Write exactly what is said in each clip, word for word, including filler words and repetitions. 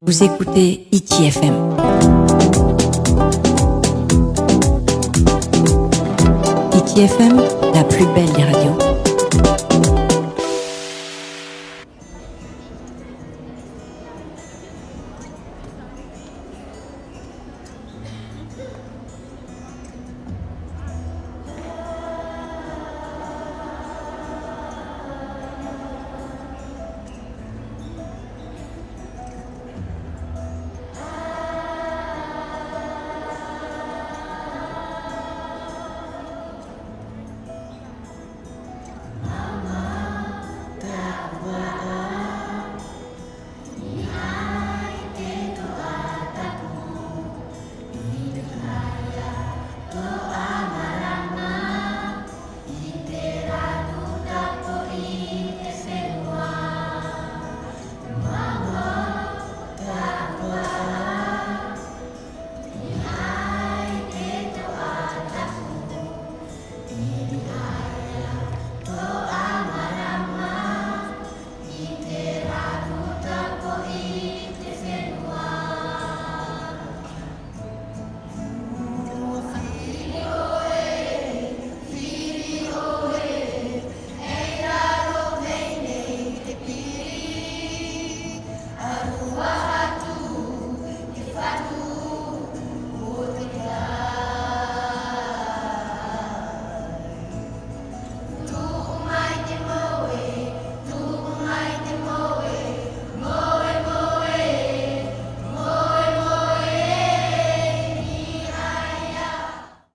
Vous écoutez Hiti F M. Hiti F M, la plus belle des radios.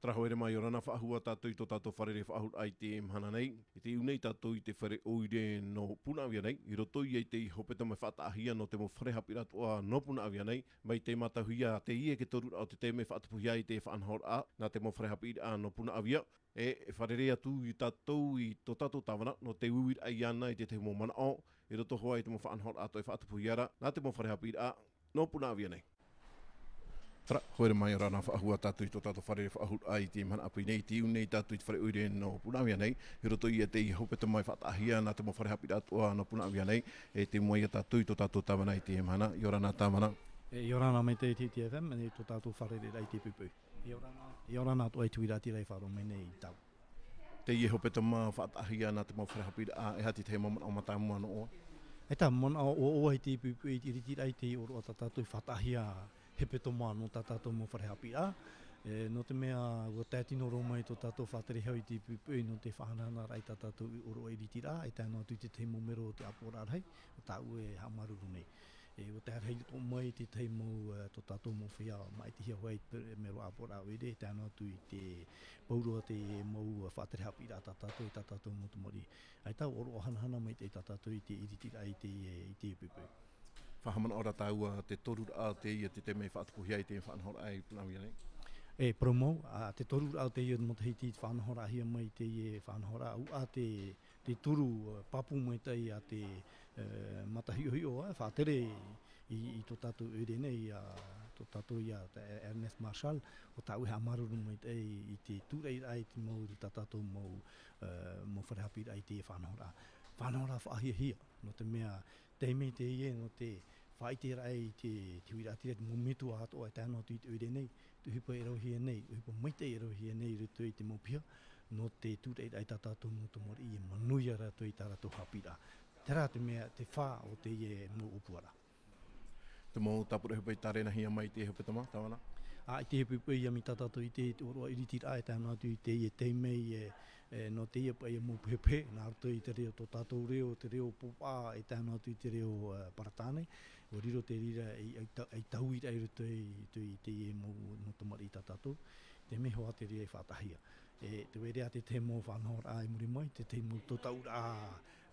Tara, haere mai, ʻia ora na faʻahou ā tātou i tō tātou fārerei-faʻahou-raʻa i teie mahana nei. E tei ʻō nei tātou i te fare ʻoire nō Punaʻauia nei, i roto ia i te hepetoma e faʻataʻahia nō te mau fare haʻapiʻiraʻa atoʻa nō Punaʻauia nei, mai te mātauhia teie e toru o te taime e faʻatupuhia ai te faʻanahoraʻa nā te mau fare haʻapiʻiraʻa nō Punaʻauia. E, e fārerei atu ia tātou i tō tātou tāvana nō te uiraʻa iāna i te tahi mau manaʻo, i roto hoʻi i te mau faʻanahoraʻa atoʻa e faʻatupuhia ra nā te mau fare haʻapiʻiraʻa nō Punaʻauia nei. Tara, haere mai, ʻia ora na faʻahou ā tātou i tō tātou fārerei-faʻahou-raʻa i teie mahana ʻāpī nei, e tei ʻō nei tātou i te fare ʻoire nō Punaʻauia nei, i roto ia i te hepetoma e faʻataʻahia nā te mau fare haʻapiʻiraʻa atoʻa nō Punaʻauia nei, e tei ʻō mai ia tātou i tō tātou tāvana i teie mahana. ʻIa ora na tāvana. E, ʻia ora na maitaʻi Hiti F M, e tō tātou fārereiraʻa i teie poʻipoʻi. ʻIa ora na, ʻia ora na atoʻa i te uiraʻatira e faʻaroʻo mai nei i tāua. Teie hepetoma faʻataʻahia nā te mau fare haʻapiʻiraʻa, e aha te tahi mau manaʻo mātāmua nō ʻoe? E tā, manaʻo ʻoaʻoa i teie poʻipoʻi i te ʻiritiraʻa i te ʻōroʻa tā tātou e faʻataʻahia hepetoma nō tā tātou mau fare haʻapiʻiraʻa. E, nō te mea, ʻua tae tino roa mai tō tātou faʻatere hau i teie poʻipoʻi nō te faʻahanahanaraʻa i tā tātou ʻōroʻa ʻiritiraʻa, e tae noa atu i te tahi mau mero o te ʻāpoʻoraʻa rahi, ʻo tāʻu e haʻamāuruuru nei. E, ʻua tae rahi atoʻa mai te tahi mau, e, tō tātou mau feiā, maʻitihia hoʻi te mero ʻāpoʻoraʻa ʻoire, e tae noa atu i te pauroa te mau faʻatere haʻapiʻiraʻa tā tātou, e tā tātou mau tamariʻi. ʻAita, ʻōroʻa hanahana maitaʻi tā tātou i te ʻiritiraʻa i te, i teie poʻipoʻi. Faʻahaʻamanaʻo ra tāua te toruraʻa o teie, te taime e faʻatupuhia ai te faʻanahoraʻa i Punaʻauia nei? E, parau mau, ā, te toruraʻa o teie matahiti i faʻanahoraʻahia mai teie faʻanahoraʻa, ʻua te, te turu, ā, pāpū maitaʻi a te, ā, matahiʻohiʻo, ā, faʻatere i, i tō tātou ʻoire nei, ā, tō tātou ia, te Ernest Marshall, ʻo tāʻu e haʻamāuruuru maitaʻi i te tūraʻiraʻa i te mau, tā tātou mau, ā, mau fare haʻapiʻiraʻa i teie faʻanahoraʻa. Faʻanahoraʻa faʻahiahia, nō te mea, taime teie nō te faʻaʻiteraʻa i te, te uiraʻatira, te mau metua atoʻa e tae noa atu i te ʻoire nei, te ʻohipa e rauhia nei, ʻohipa maitaʻi e rauhia nei i roto i te mau piha, nō te tūraʻiraʻa i tā tātou mau tamariʻi e manuia rātou i tā rātou haʻapiʻiraʻa. Terā te mea, te fā o teie mau ʻōpuaraʻa. Te mau tāpura ʻohipa i tārenahia mai i teie hepetoma, tāvana? Ā, i teie poʻipoʻi, ʻia mai tā tātou i te, te ʻōroʻa ʻiritiraʻa e tae noa atu i teie taime e, e, nō teie paʻi mau pehepehe, nā roto i te reo, tō tātou reo, te reo pōpaʻa, e tae noa atu i te reo, e, Paratāne, ʻua riro te reira ei, ei ta-, ei tauiraʻa i roto i, i te, i teie mau, mau tamariʻi tā tātou. Te mea hoʻi te reira e faʻataʻahia. E, tē vai ra te tahi mau faʻanahoraʻa i muri mai, te tahi mau tōtauraʻa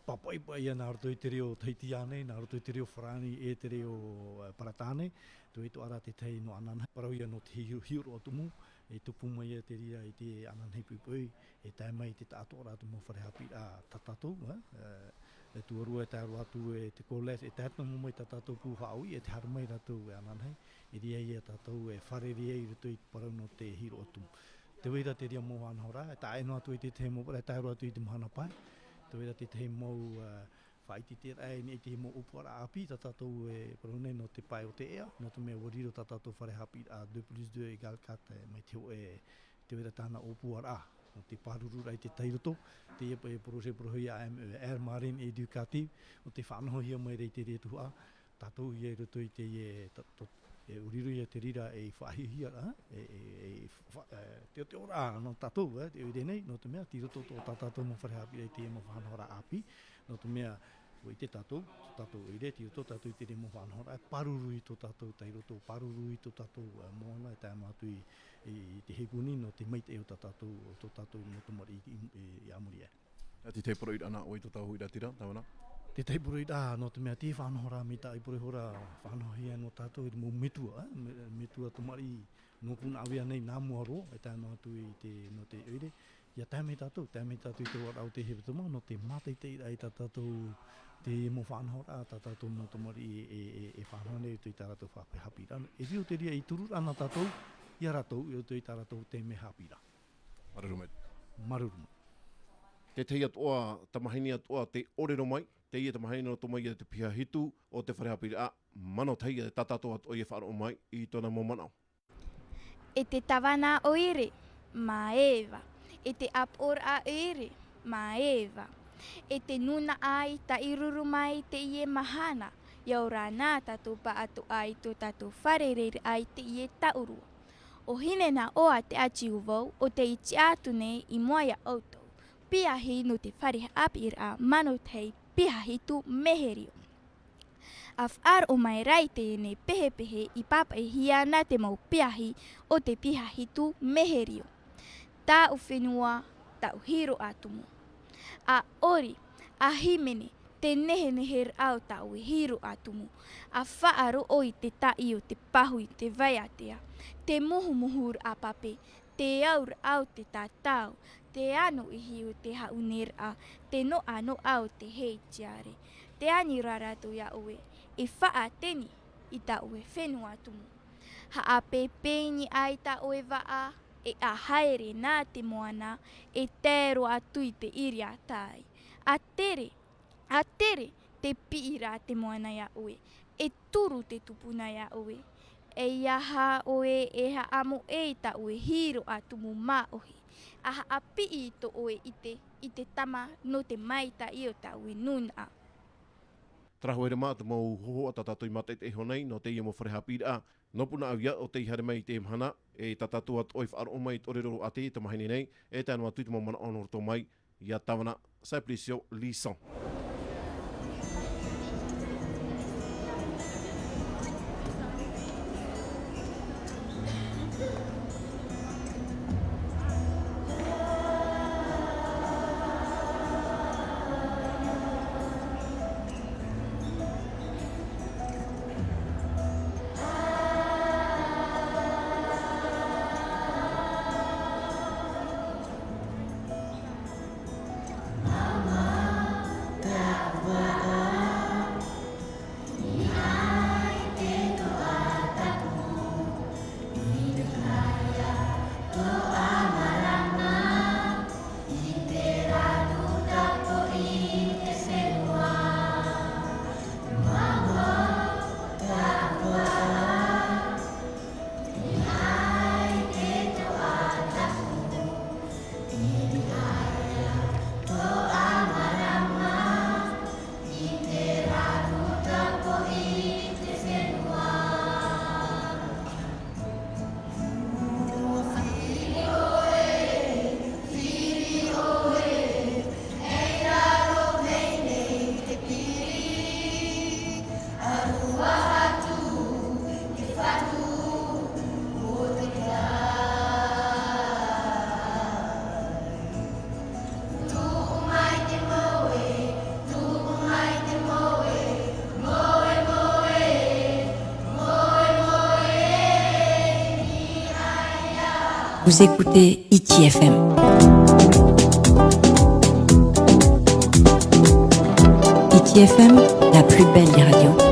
pāpaʻi paʻi ia nā roto i te reo Tahitiane, nā roto i te reo Farāni, e te reo, e, Paratāne. Tē vai atoʻa ra te tahi nō ananahi. Parau ia nō te hiʻo-, hiʻoraʻa tumu, e tupu mai ia te reira i te ananahi poʻipoʻi, e tae mai i te taʻatoʻaraʻa o te mau fare haʻapiʻiraʻa tā tātou, ā, ā, e tuarua e tae roa atu e te collège, e tae atu noa mai tā tātou pū haʻaui, e tē haere mai rātou e ananahi, e reira ia tātou e fārerei ai i roto i te parau nō te hiʻoraʻa tumu. Tē vai ra te reira mau faʻanahoraʻa, e tae noa atu i te tahi mau, e tae roa atu i te mahana pae, tē vai ra te tahi mau, ā, Paʻititiraʻa e nei te mau ʻōpuaraʻa ʻāpī tā tātou e parau nei nō te pae o te ea, nō te mea ʻua riro tā tātou fare haʻapiʻiraʻa deux plus deux égale quatre, mai te hōʻē, te vai ra tāna ʻōpuaraʻa, nō te pārururaʻa i te tairoto, teie e projet porohia A M E R, Marine Éducative, nō te faʻanahohia mai ra i te reira tuhaʻa, tātou ia i roto i teie, e ʻua riro ia te reira ei faʻahiahia ra, e, e, e, fa-, e, te, te ora nō tātou, e, te ʻoire nei, nō te mea, tei roto tō tā tātou mau fare haʻapiʻiraʻa i teie mau faʻanahoraʻa ʻāpī, nō te mea, ʻua ʻite tātou, tō tātou ʻoire, tei roto tātou i teie mau faʻanahoraʻa, pāruru i tō tātou tairoto, pāruru i tō tātou, e, moana, e tae noa atu i, i, i te heponi, nō te maitaʻi o tā tātou, o tō tātou mau tamariʻi i, i, i, i a muri aʻe. Te tahi poroʻi ra nā ʻoe i tō tāua huiraʻatira, Tāvana? Te tahi poroʻi ra, nō te mea te faʻanahoraʻa maitaʻi, poroʻi hora faʻanahohia nō tātou i te mau metua, e, me-, metua tamariʻi nō Punaʻauia nei nā mua roa, e tae noa atu i te, nō te ʻoire. ʻIa tae mai tātou, tae mai tātou i te roaraʻa o te hepetoma, nō te mātaʻitaʻiraʻa i tā tātou, te mau faʻanahoraʻa, tā tātou mau tamariʻi e, e, e, e faʻanaho nei i roto i tā rātou fare haʻapiʻiraʻa. E riro te reira i turu ra nā tātou, ia rātou, i roto i tā rātou taime haʻapiʻiraʻa. Māuruuru maitaʻi. Māuruuru maitaʻi. Te tahi atoʻa, tamahine atoʻa tē ʻōrero mai, teie tamahine nō roto mai ia te piha hitu o te fare haʻapiʻiraʻa, manaʻo tahi ia tā tātou atoʻa e faʻaroʻo mai i tōna mau manaʻo. E te tāvana ʻoire, mā Eva. E te ʻāpoʻoraʻa ʻoire, mā Eva. E te nūnaʻa i taʻiruru mai i teie mahana, ʻia ora na tātou pāʻatoʻa i tō tātou fārereiraʻa i teie taʻurua. ʻO Hinenaʻoa te ʻāti Uvau, ʻo tei tiʻa atu nei i mua ia ʻoutou. Piahi nō te fare haʻapiʻiraʻa manaʻo tahi piha hitu Meherio. ʻA faʻaroʻo mai ra i teie nei pehepehe i pāpaʻihia nā te mau piahi o te piha hitu Meherio. Tāʻu fenua, tāʻu hiroʻa tumu. ʻA ʻOri, ʻa Hīmene, te neheneheraʻa o tāʻu e hiroʻa tumu. ʻA faʻaroʻo i te taʻi o te pahu i te vai ātea, te muhumuhuraʻa pape, te auraʻa o te tātau, te anoʻihi o te haʻuneraʻa, te noʻanoʻa o te hei tiare. Tē ani ra rātou ia ʻoe, e faʻateni i tā ʻoe fenua tumu. Haʻapēpē i niʻa i tā ʻoe vaʻa, e ʻa haere nā te moana, e tae roa atu i te ʻiriatai. ʻA tere, ʻa tere, tē piʻi ra te moana ia ʻoe, e turu te tupuna ia ʻoe. E ʻia ʻoe e haʻamoʻe i tā ʻoe hiroʻa tumu māʻohi, ʻa haʻapiʻi i tō ʻoe ʻite, i te tama nō te maitaʻi o tā ʻoe nūnaʻa. Terā hoʻi rā te mau hōhoʻa tā tātou i mātaʻitaʻi iho nei, nō teie mau fare haʻapiʻiraʻa, nō Punaʻauia, ʻo tei haere mai i teie mahana, e tā tātou atoʻa e faʻaroʻo mai i te ʻōrero a te tamahine nei, e tae noa atu i te mau manaʻo nō roto mai, ia Tāvana Simplicio Lison. Vous écoutez Hiti F M. Hiti F M, la plus belle des radios.